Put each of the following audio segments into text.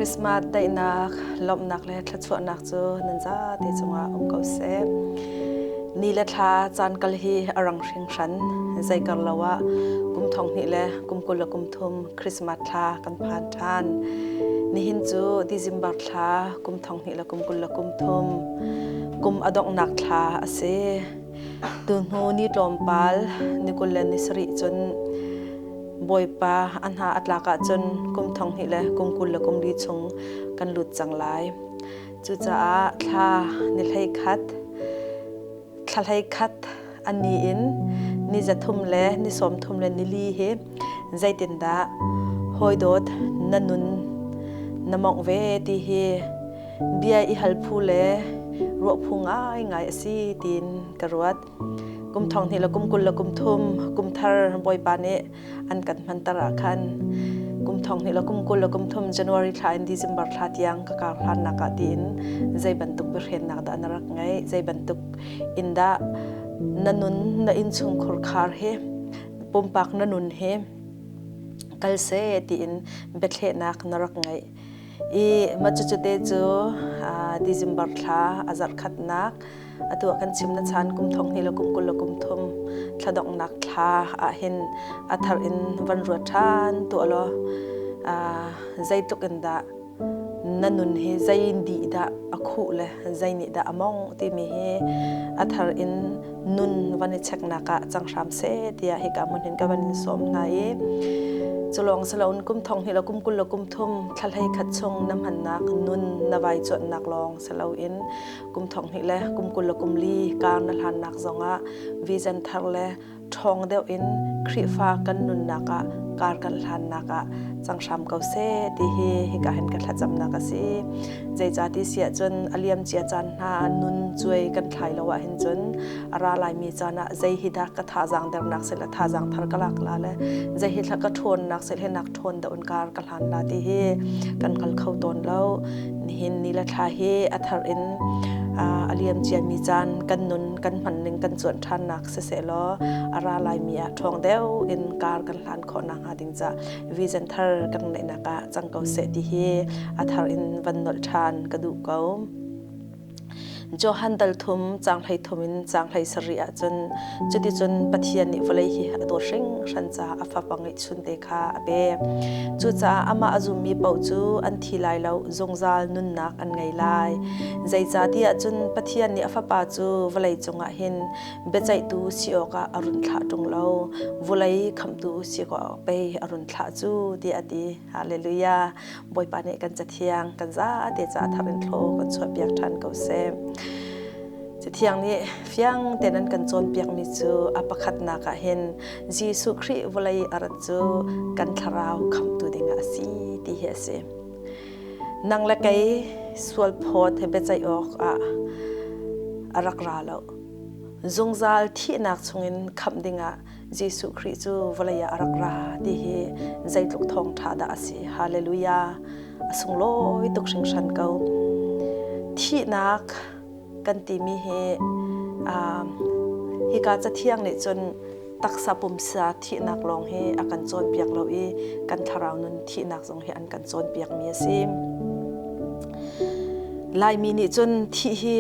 Christmas daihnak, lawmhnak le thluachuahnak cu nan zate cungah um ko seh. Ni le thla caan kal hi a rang hringhran. Zeikar lo ah kum thong hnih le kum 20 le kum thum Christmas thla kan phan ṭhan. Nihin cu December thla kum thong hnih le kum 20 le kum thum kum a donghnak thla a si. Tuhnu ni tlawmpal ni 20 le ni sarih cun Bawipa a hna a tlak ahcun kum thong hnih le kum 20 le kum li chung kan lut cang lai. Cucaah thla ni hlei khat, thla hlei khat a ni in ni zathum le ni sawm thum le ni li hi zeitindah hawidawt na nun na mawngh ve ti hi bia i hal phu le ruah phu ngaingai a si tiin ka ruat. Kum thong hnih le kum 20 le kum thum kum thar Bawipa nih an kan hmanter ah khan kum thong hnih le kum 20 le kum thum January thla in December thla tiang ka kar hlannak ah tiin zei bantuk biahrennak dah na rak ngeih, zei bantuk in dah na nun na innchungkhur khar hi pumpak na nun hi kal seh tiin biathlehnak na rak ngeih. I mah cucu te cu December thla a zarh khatnak atu ah kan chim na chan kum thong hnih le kum 20 le kum thum thla donghnak thla ah hin a thar in van ruat ṭhan tuah law zeitluk in dah na nun hi zei dih dah a khuh le zei nih dah a mong timi hi a thar in nun van i cheknak ah cang hram seh tiah hika hmun hin ka van in sawm hna i culawng siloin kum thong hnih le kum 20 le kum thum thla hlei khat chung na hmannak nun na vai cuanhnak lawng siloin kum thong hnih le kum 20 le kum li kar na hlannak zongah vision thar le ṭhawng deuh in Khrihfa kan nunnak ah kar kan hlannak ah cang hram ko seh ti hi hika hin ka thlacamnak a si. Zeicati si ahcun a liamcia caan hna nun cuai kan thlai lo ahhin cun a ra laimi caan ah zei hi dah ka thazaang dernak seh le thazaang thar ka lak la le zei hi thla ka ṭhawnnak seh le nak ṭhawn deuh in kar ka hlan la ti hi kan hngal kho tawn lo. Nihin ni le thla hi a thar in a liam ciami caan kan nun kan hman ning kan cuanh ṭhannak siseh law a ra laimi ah ṭhawng deuh in kar kan hlan khawh nakhnga ding ca vision thar kan neihnak ah cang ko seh ti hi a thar in van nolh ṭhan ka duh ko. Johan dal thum caang hlei thum in caang hlei sarih ahcun cuticun Pathian nih vawlei hi a dawt hringhran caah a fapa ngeihchunte kha a pek. Cucaah amah a zummi paoh cu an thi lai lo, zungzal nunnak an ngei lai. Zeicahtiah cun Pathian nih a fapa cu vawlei cungah hin biaceihtu si awkah a run thlah ṭung lo, vawlei khamhtu si awkah pei a run thlah cu, tiah a ti. Hallelujah. Bawipa nih kan cathiang kan zate caah thar in thlaw kan chuahpiak ṭhan ko seh. Cathiang nih fiang tein an kan cawnpiakmi cu a pakhatnak ah hin Jesuh Khrih vawlei a rat cu kan thlarau khamhtu dingah a si ti hi a si. Nang le kei sual phawt he biaceih awk ah a rak ra lo. Zungzal thihnak chungin khamh dingah Jesuh Khrih cu vawlei ah a rak ra ti hi zeitluk thawngṭha dah a si. Hallelujah! A sunglawi tuk hringhran ko. Thihnak kan timi hi hika cathiang nih cun taksa pumsa thihnak lawng hi a kan cawnpiak lo i kan thlarau nun thihnak zong hi an kan cawnpiakmi a si. Laimi nih cun thih hi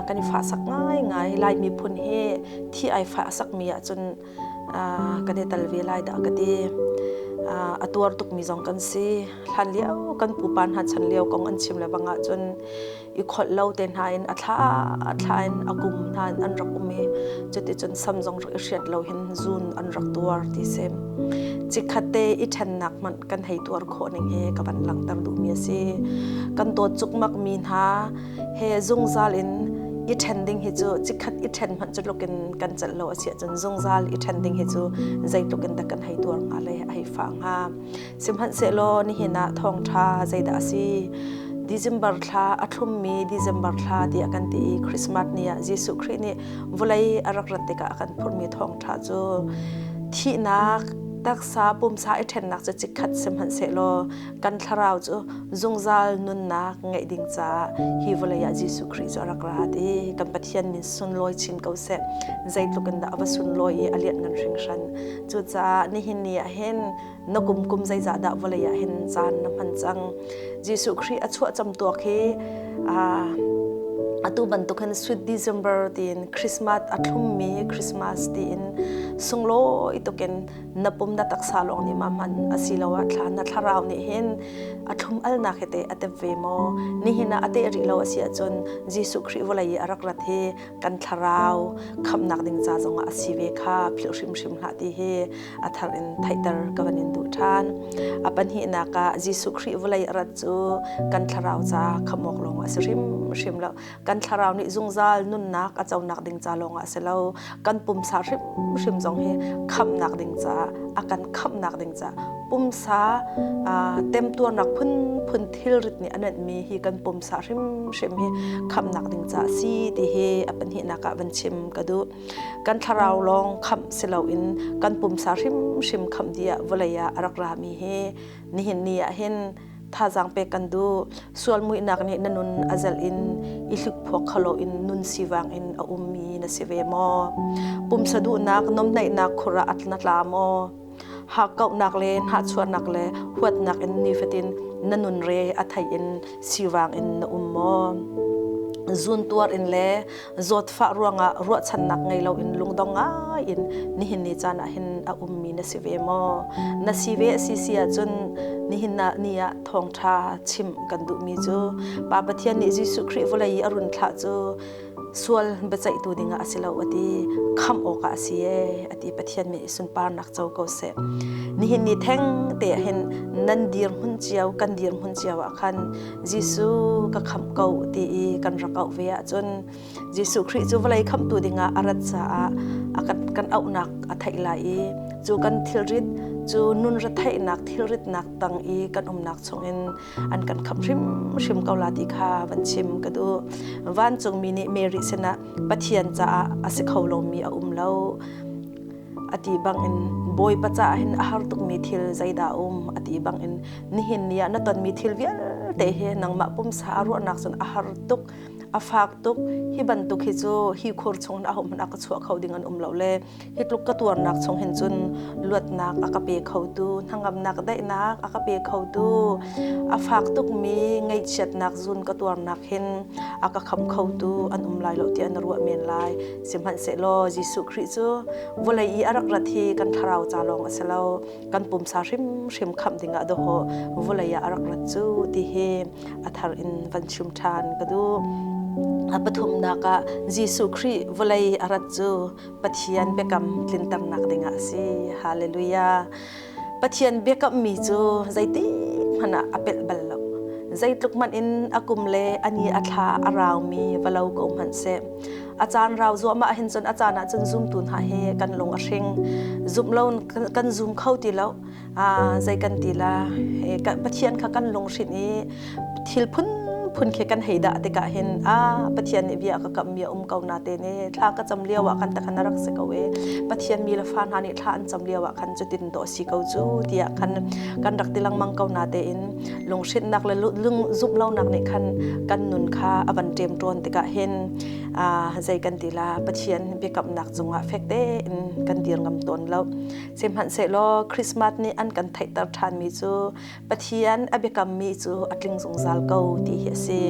kan i fahsak ngaingai. Lai miphun hi thi ai fahsakmi ahcun kan i tel ve lai dah ka ti. A tuar tukmi zong kan si. Hlan lio kan pupa hna chan lio kong an chim le bang ahcun i kholh lo te hna in a thla a thla in a kum hna in an rak um i cuticun sam zong rak i hriat lo hin zun an rak tuar ti si. Chikkhat te i ṭhennak hmanh kan hei tuar khawh ning hi ka van langhter duhmi a si. Kan dawt cukmak mi hna he zungzal in i ṭhen ding hi cu chikkhat i ṭhen hmanh cu tluk in kan celh lo a si ahcun zungzal i ṭhen ding hi cu zeitluk in dah kan hei tuar hnga le a hei fah hnga. Sihmanhsehlaw nihin ah thawngṭha zeidah a si? December thla a thlummi December thla tiah kan ti i Christmas ni ah Jesuh Khrih nih vawlei a rak rat tikah a kan phurhmi thawngṭha cu thihnak Taksa pumsa i ṭhennak cu chikkhat sihmanhsehlaw kan thlarau cu zungzal nunnak ngeih ding caah hi vawlei ah Jesuh Khrih cu a rak ra ti kan Pathian min sunlawi chin ko seh. Zeitluk in dah a va sunlawi i a lianhngan hringhran. Cucaah nihin ni ah hin na kum kum zeizah dah vawlei ah hin caan na hman cang. Jesuh Khrih a chuah cam tuak hi atu bantuk hin sweet December tiin Christmas a thlummi Christmas tiin sunglawi tukin na pum na taksa lawng nih ma hman asiloah thla na thlarau nih hin a thlum alnak hi te a tep ve maw? Nihin ah a teh rih lo a si ahcun Jesuh Khrih vawlei i a rak rat hi kan thlarau khamhnak ding ca zongah a si ve kha philh hrimhrim hlah ti hi a thar in theihter ka van in duh ṭhan. A pahnihnak ah Jesuh Khrih vawlei a rat cu kan thlarau ca khamh awk lawng a si hrimhrim lo. Kan thlarau nih zungzal nunnak a conak ding ca lawng ah a si lo. Kan pumsa hrimhrim zong hi khamhnak ding caah a kan khamhnak ding caah pumsa temtuarnak phunphun thilrit nih a nenhmi hi kan pumsa hrimhrim hi khamhnak ding caah si ti hi a pahnihnak ah van chim ka duh. Kan thlarau lawng khamh si loin kan pumsa hrimhrim khamh dih ah vawlei ah a rak rami hi nihin ni ah hin thazaang pek kan duh. Sual muihnak nih na nun a zelh in i hlukphuak kholo in nun sivang in a ummi na si ve maw? Pumsa duhnak nomhnaihnak khur ah na tla maw? Hakkauhnak le hnahchuahnak le huatnak in nifatin na nun re a theih in sivang in na um maw? Zuntuar in le zawtfah ruangah ruahchannak ngei loin lungdong ngai in nihin ni caan ah hin a ummi na si ve maw? Na si ve a si si ahcun nihin ah ni ah thawngṭha chimh kan duhmi cu Pa Pathian nih Jesuh Khrih vawlei i a run thlah cu sual biaceihtu dingah a si lo a ti khamh awkah a si ee a ti Pathian nih sunparnak co ko seh. Nihin ni theng te ah hin nan dirhmun cio kan dirhmun cio ah khan Jesuh ka khamh ko ti i kan rak auh ve ahcun Jesuh Khrih cu vawlei khamhtu dingah a rat caah a kan, kan auhnak a theih lai i cu kan thilrit cu nun retheihnak thilritnak tang i kan umnak chungin an kan khamh hrimhrim ko la ti kha van chim ka duh. Vancungmi nih Mary sinah Pathian caah a si kho lomi a um lo. A ti bangin Bawipa caah hin a har tukmi thil zeidah a um a ti bangin nihin ni ah na tonmi thil vialte hi nangmah pumsa a ruahnak cun a har tuk a fak tuk hi bantuk hi cu hi khur chung in ahohmanh a ka chuah kho ding an um lo le hi tluk ka tuarnak chung hin cun luatnak a ka pe khotu hnangamnak daihnak a ka pe khotu a fak tukmi ngaihchiatnak zun ka tuarnak hin a ka kham khotu an um lai lo tiah na ruah men lai. Sihmanhsehlaw Jesuh Khrih cu vawlei i a rak rat hi kan thlarau ca lawng a si lo, kan pumsa hrimhrim khamh dingah dawhawh vawlei ah a rak rat cu ti hi a thar in van chim ṭhan ka duh. A pathumnak ah Jesuh Khrih vawlei a rat cu Pathian biakam tlinternak dingah a si. Hallelujah. Pathian biakammi cu zeitik hmanh ah a pelh bal lo. Zeitluk hmanh in a kum le a ni a thla a raumi va lo ko hmanh seh. A caan rau zuahmah hin cun a caan ah cun zumtu hna hi kan lung a hring. Zumh lo kan zum kho ti lo. Zei kan ti la Pathian kha kan lunghrinh i thil phunphun khi kan hei dah tikah hin a Pathian nih bia ka kammi a um ko na te ne thla ka cam lio ah khan takhan a rak si ko e Pathian mi le fa hna nih thla an cam lio ah khan cutin dawh si ko cu tiah khan kan rak ti lengmang ko na te in lunghrinhnak le lung zumh lonak nih khan kan nun kha a van ṭem ṭawn tikah hin zei kan ti la Pathian biakamnak cungah fek tein kan dir ngam tawn lo. Sihmanhsehlaw Christmas nih an kan theihter ṭhanmi cu Pathian a biakammi cu a tling zungzal ko ti hi a si.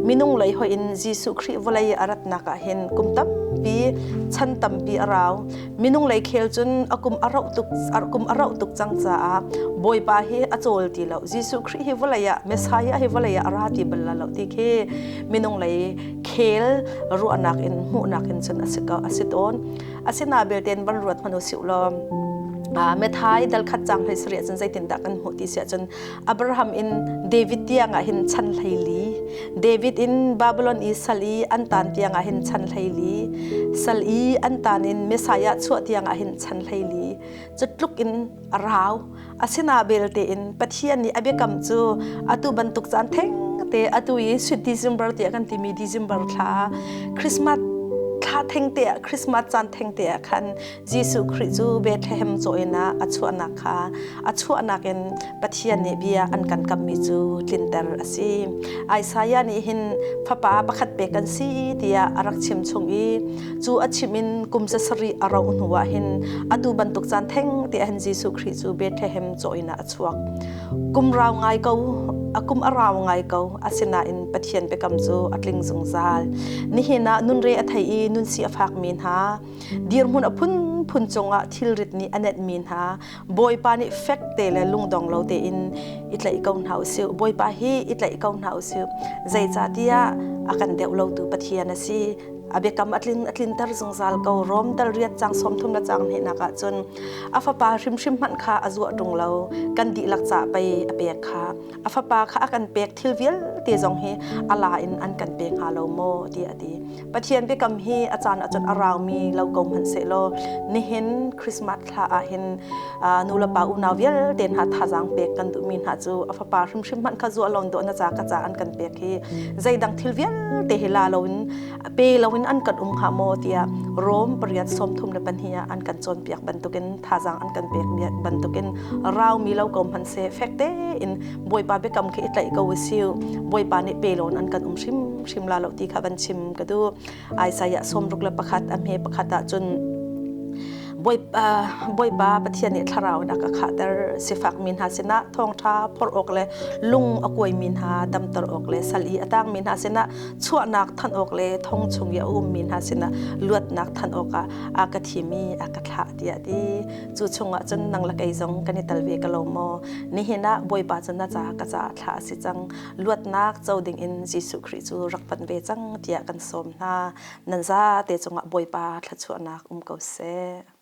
Minung lei hoih in Jesuh Khrih vawlei a ratnak ah hin kum tampi chan tampi a rau. Minung lei khel cun a kum a rauh tuk kum a rauh tuk cang caah Bawipa hi a cawl ti lo. Jesuh Khrih hi vawlei ah Messiah hi vawlei ah a ra ti bal lo ti khi minung lei khel ruahnak in hmuhnak in cun a si ko a si tawn. Asina belte in van ruat hmanh u sih law Methai dal khat cang hlei sarih cun zeitindah kan hmuh ti si ahcun Abraham in David tiang ah hin chan 14 David in Babylon i sal i an tan tiang ah hin chan 14 sal i an tan in Messiah chuah tiang ah hin chan 14 cu tluk in a rau asina belte in Pathian nih a biakam cu atu bantuk caan theng te atu i sweet December tiah kan timi December thla Christmas. Thla thengte ah Christmas caan thengte ah khan Jesuh Khrih cu Bethlehem caw-inn ah a chuahnak kha a chuahnak in Pathian nih bia an kan kammi cu tlinter a si. Isaiah nih hin fapa pakhat pek kan si tiah a rak chim chung i cu a chim in kum zasarih a rauh hnu ah hin atu bantuk caan theng te ah hin Jesuh Khrih cu Bethlehem caw-inn ah a chuak. Kum rau ngai ko, a kum a rau ngai ko, asinain Pathian biakam cu a tling zungzal. Nihin ah nun re a thei i nun si a fakmi hna, dirhmun a phunphun cungah thilrit nih a nenhmi hna, Bawipa nih fek te le lungdong lo tein i tlaih ko hna usih. Bawipa hi i tlaih ko hna usih. Zeicahtiah a kan deuh lotu Pathian a si. A biakam a tlin a tlinter zungzal ko. Rom tal riat cang 30 le cang hnihnak ah cun a fapa hrimhrim hmanh kha a zuah ṭung lo. Kan dihlak ca pei a pek kha. A fapa kha a kan pek thil vialte zong hi a la in an kan pe hnga lo maw tiah a ti. Pathian biakam hi a caan ahcun a raumi lo ko hmanh sehlaw nihin Christmas thla ah hin nu le pa unau vialte hna thazaang pek kan duhmi hna cu a fapa hrimhrim hmanh kha zuah lon dawh na ca ka ca an kan pek hi zeidang thil vialte hi la loin pe loin an kan um hnga maw tiah Rom pariat 32 ah an kan cawnpiak bantukin thazaang an kan pek bantukin raumi lo ko hmanh seh fek tein Bawipa biakam khi i tlaih ko usih. Bawipa nih pe lawn an kan um hrimhrim la lo ti kha van chim ka duh. Isaiah 61 a hme pakhat ah cun Bawipa, Bawipa Pathian nih thlarau in a ka khahter sifakmi hna sinah thawngṭha phorh awk le lung a kuaimi hna damter awk le sal i a tangmi hna sinah chuahnak thanh awk le thong chung i a ummi hna sinah luatnak thanh awkah a ka thim i a ka thlah tiah a ti. Cu chungah cun nang le kei zong kan i tel ve ka lo maw? Nihin ah Bawipa cu na ca ka caah thlah a si cang. Luatnak co dingin Jesuh Khrih cu rak panh ve cang tiah kan sawm hna. Nan zate cungah Bawipa thluachuahnak um ko seh.